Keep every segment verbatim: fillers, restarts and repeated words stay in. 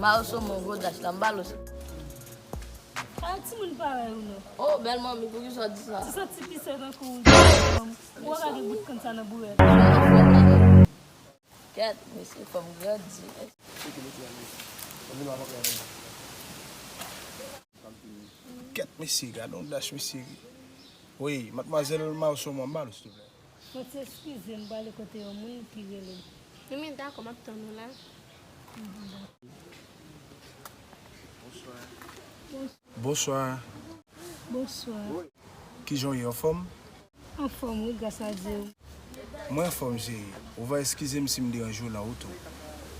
Mayo somon gwo dach la, m ba l osi. A, timoun parèy ou non. Oh, bèl manmi, poukisa w di sa? Ti santi pisè tankou ou, ou pa ka gen bout kann sa nan bourèt. Kèt, mesye, fò m grandi. Kèt, mesye, gade yon dach, mesye. Wi, madmwazèl Mayo somon, m ba l, silvouplè. Mwen ti eskize m, m prale kote yon moun ki rele m. Wi, men dakò, m ap tann ou la. Bonswa. Bonswa. Kijan w ye, anfòm? Anfòm, wi, gras a Dye. Mwen anfòm, cheri. Ou va eskize m si m deranje w nan wout ou.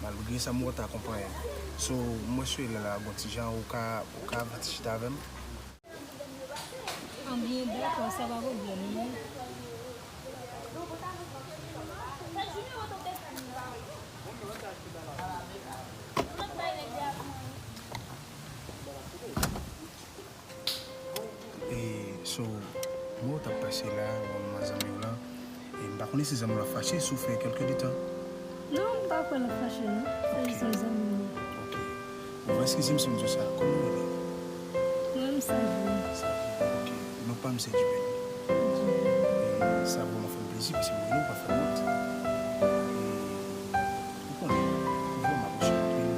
Malgre sa, m wè w t akonpaye m. So, m wè sou lè la, gon ti jan, ou ka, ou ka vin chita avè m? Anbyen, dakò, sa pa pwoblèm, non. E, so, mwen w t ap pase la, mwen zanmi w lan. E m pa konnen si zanmi w lan fache si w fè kèlke de tan. Non, m pa kwè l ap fache, non. Se jis yon zanmi m. Ok. Bon, eskize m si m di w sa. Kòman w rele? Mwen, m Savine. Savine, ok. Non pa m se Djibèn. Djibèn. E sa vrèman fè m plezi paske m rele w pa fè m wont. E ou konnen, ou vrèman apresye anpil.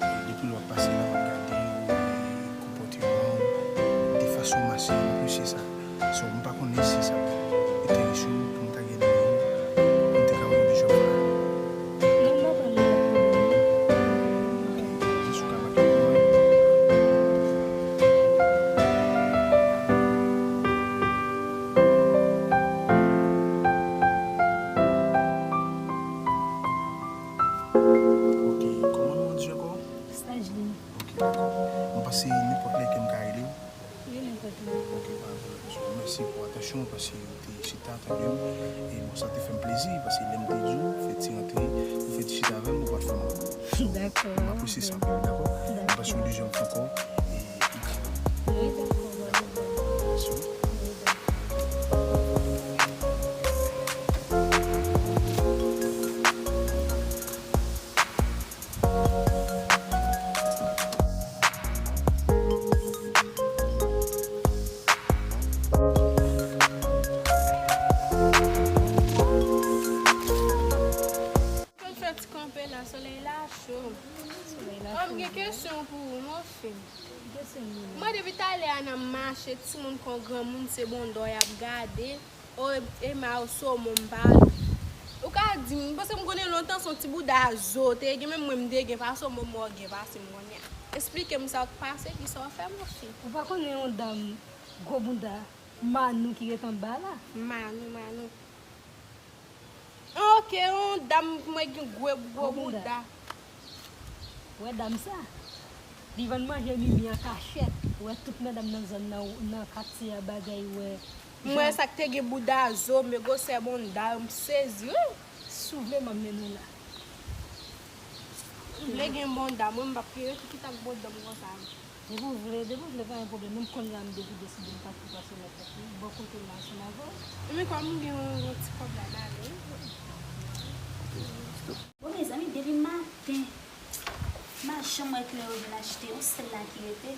E depi lè w ap pase la, m ap gade w, e konpòteman w, de fason w mache, m apresye sa. So, m pa konnen si sa enterese w pou m ta gen nimewo w, pou m te ka wè w de jòf la. Non, m pa pran nimewo w. Ok, jis ou ka make pou mwen. Ok, kòman non w di ankò? Sajlin. Ok, dakò. M panse nenpòt lè ke m ka rele w. Wi, nenpòt lè. Ok, pa gen pwoblèm. So, mèsi pou atansyon w, paske ou te chita tande m. E bon, sa te fè m plezi, paske lè m te di w, fè ti rantre, ou fè ti chita avè m, ou pa t fè m wont. Dakò. M apresye sa anpil, dakò? Dakò. M panse w dezyèm fwa ankò, e m ka rele w. Wi, dakò, pa gen pwoblèm. Mèsi. Wi, dakò. Mwen fè ti kanpe la, solèy la cho. Solèy la cho. Ò, m gen kesyon pou ou, mon fi. Kesyon pou ou. Mwen, depi talè a nan mache, timoun kon granmoun, se bonda y ap gade. O, e ma yo somon m pale. Ou ka di m, paske m konnen lontan se yon ti bouda zo te gen, menm mwen m te gen, pa somon mwen gen pase m kounye a. Esplike m sa k pase, kisa w fè, mon fi? Ou pa konnen yon dam gwo bouda, Manou ki ret anba la? Manou, Manou. Ok, yon dam mwen gen gwo, gwo bouda. Ou wè dam sa? Li vann manje mimi an kachèt. Ou wè tout medam nan zòn nan, nan katye a bagay, ou wè. M wè sa k te gen bouda zo, men gwosè bonda, m sezi, wi. Si w vle, m ap mennen w la. M vle gen bonda, mwen m p ap rete ki t ak bonda m konsa. Depi w vle, depi w vle, pa gen pwoblèm. Menm kounye a, m depi deside m pa tou pase nan tèt li. Bò kote m ansanm avè w. Epi kòm m gen yon, yon ti kòb la, m ale, wi. Bon, mezanmi, depi maten, m pa janm wè kliyan yo vin achte yon sèl la ki rete.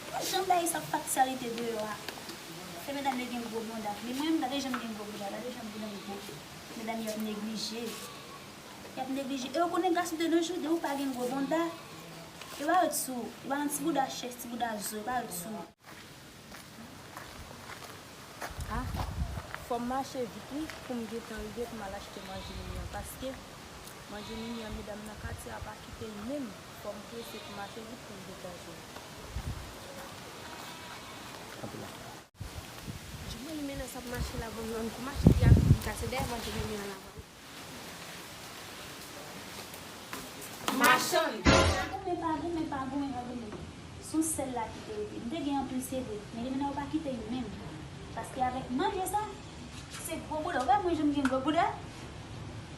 Mwen janm bay sa pasyalite deyò a. Fè medam yo gen gwo bonda. Men mwen menm, gade jan m gen gwo bonda, gade jan bonda m gwo. Medam yo ap neglije. Y ap neglije. E yo konnen gason de nos jours, depi w pa gen gwo bonda, yo pa ret sou ou. Yo pa nan ti bouda chèch, ti bouda zo, yo pa ret sou ou. Ah, fò m mache vit wi, pou m gentan rive pou m al achte manje mimi an, paske manje mimi an, medam nan katye a pa kite l menm. Fò m prese pou m mache vit pou m gentan jwenn. Kanpe la. Di mwen li mennen sa ap mache la, bon, yon kou mache ki ap vin kase dèyè manje mimi an la. Machann. Pa goumen, pa goumen, pa goumen, pa goumen. Se yon sèl la ki te rete. M te gen anpil, se vre. Men li mennen yo pa kite l menm. Paske avèk manje sa, se gwo bouda. Ou pa wè mwen jan m gen gwo bouda?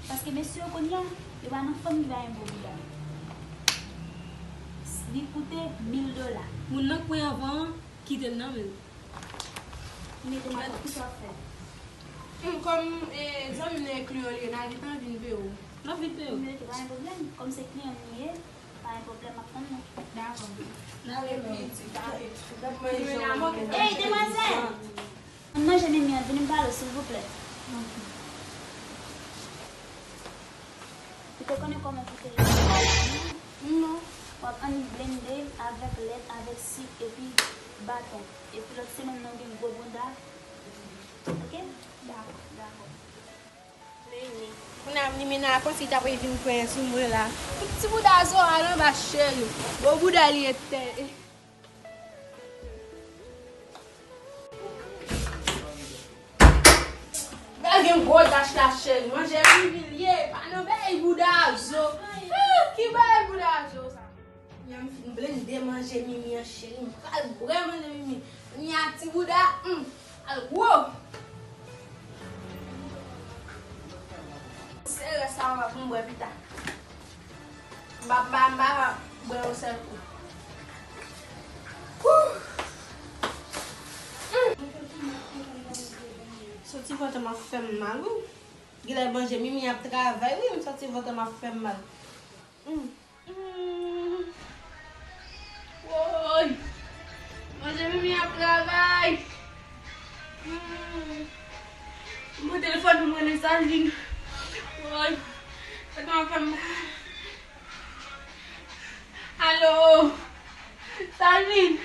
Paske mesye yo kounye a, yo pa nan fanm ki pa gen gwo bouda. Li koute mil dola. Moun nan k pran anvan an, kite l nan men l. Mete m atò, kisa w ap fè? Hum, kòm, eh, zanmi m nan e kliyan li ye, n a gentan vin peye w. N ap vin peye w. Mete, pa gen pwoblèm. Kòm se kliyan m li ye, Pa gen pwoblèm, m ap tann nou. Dakò. N ale, pitit, ale. Ey, demwazèl! Ann manje Mimi an, vini m pale w, silvouplè. Ou te konnen kòman pou te ye? Non. W ap annik blende l avèk lèt, avèk sik, epi baton. Epi lòt semèn nan, w gen gwo bouda. Oke? Dakò, dakò. Mimi. Kounye a, Mimi nan kòmsi li t ap vin pran sou mwen la. Ti bouda zo a l anba cheri. Gwo bouda li etè. Gade gen gwo tach la, cheri. Manje Mimi l ye, pa nan bèy bouda zo. Ah, ki bèy bouda zo sa? Kounya m fin blende manje Mimi an, cheri. M pral bwè manje Mimi. Kounya ti bouda, hmm, al gwo. Se rès sa, m ap bwè pita. M pa, m pa, m pa bwè yon sèl kou. Wouh! Mm. Santi vant mwen ap fè m mal, wi. Genlè manje Mimi ap travay, wi, m santi vant mwen ap fè m mal. Mm. Mm. Woy! Manje Mimi ap travay. Mm. Mwen telefòn pou mwen, Salvin. Woy! Sa konn fè m. Alo! Salvin!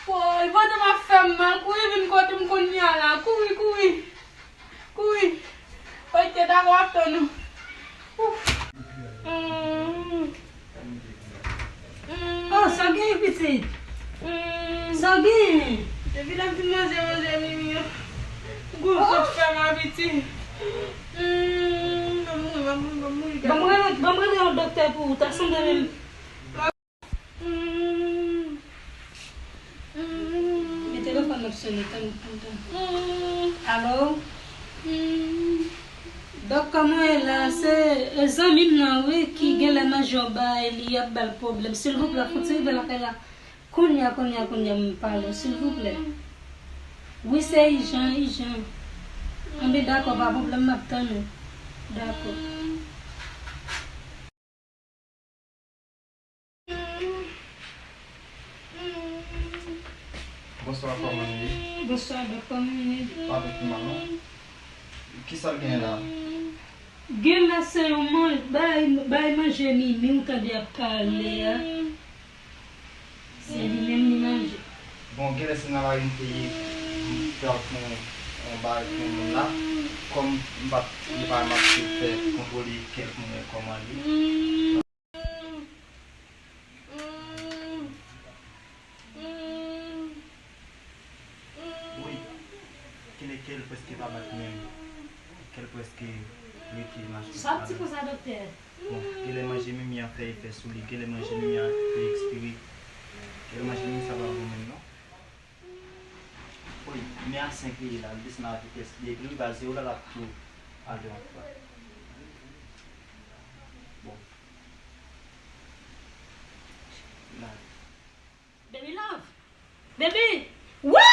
Woy, vant mwen ap fè m mal. Kouri vin kote m kounye a la. Kouri, kouri. Kouri. Oke, dakò, m ap tann ou. Ouf. Mm. Mm. Oh, sa w genyen, pitit? Mm. Sa w genyen? Depi lè m fin manje, manje Mimi an. Gwo vant fè m abitye. Mm, m ap mouri, m ap mouri, m ap mouri. Ban m rele, ban m rele yon doktè pou ou. Ta sanble menm. Mm. Mm. Men telefòn nan ap sonnen, tann, tann, tann. Mm. Alo? Mm. Dòk, kòman w ye la? Se, e, zanmi m nan, wi, ki genlè manje yon bagay, li ap ba l pwoblèm. Silvouplè, fouti rive lakay la. Kounye a, kounye a, kounye a, m pale w, silvouplè. Wi, se ijan, ijan. Anben, dakò, pa pwoblèm, m ap tann ou. Dakò. Bonswa, kòman nou ye? Bonswa, dòk, kòman nou ye? Pa gen pi mal, non. Kisa l genyen la? Genlè se yon man-, bay, bay manje Mimi, ou tande ap pale a. Se li menm li manje. Bon, genlè se nan lari m te ye, m te al pran yon, yon bagay pou yon moun la. Kòm m pa t, li pa, m ap fè kontwole kèk moun kòman li. Wi. Kile kè l prèske pa bat menm. Kè l prèske rete mache. Sa w ap di konsa, doktè? Bon, genlè manje Mimi an fè efè sou li, genlè manje Mimi an te ekspire. Genlè manje Mimi sa pa bon menm non. Wi, men a senk li ye la, li desann a vitès li, epi li rive a zewo la, l ap tou al de yon fwa. Bon. La. Baby love. Baby. Wouy!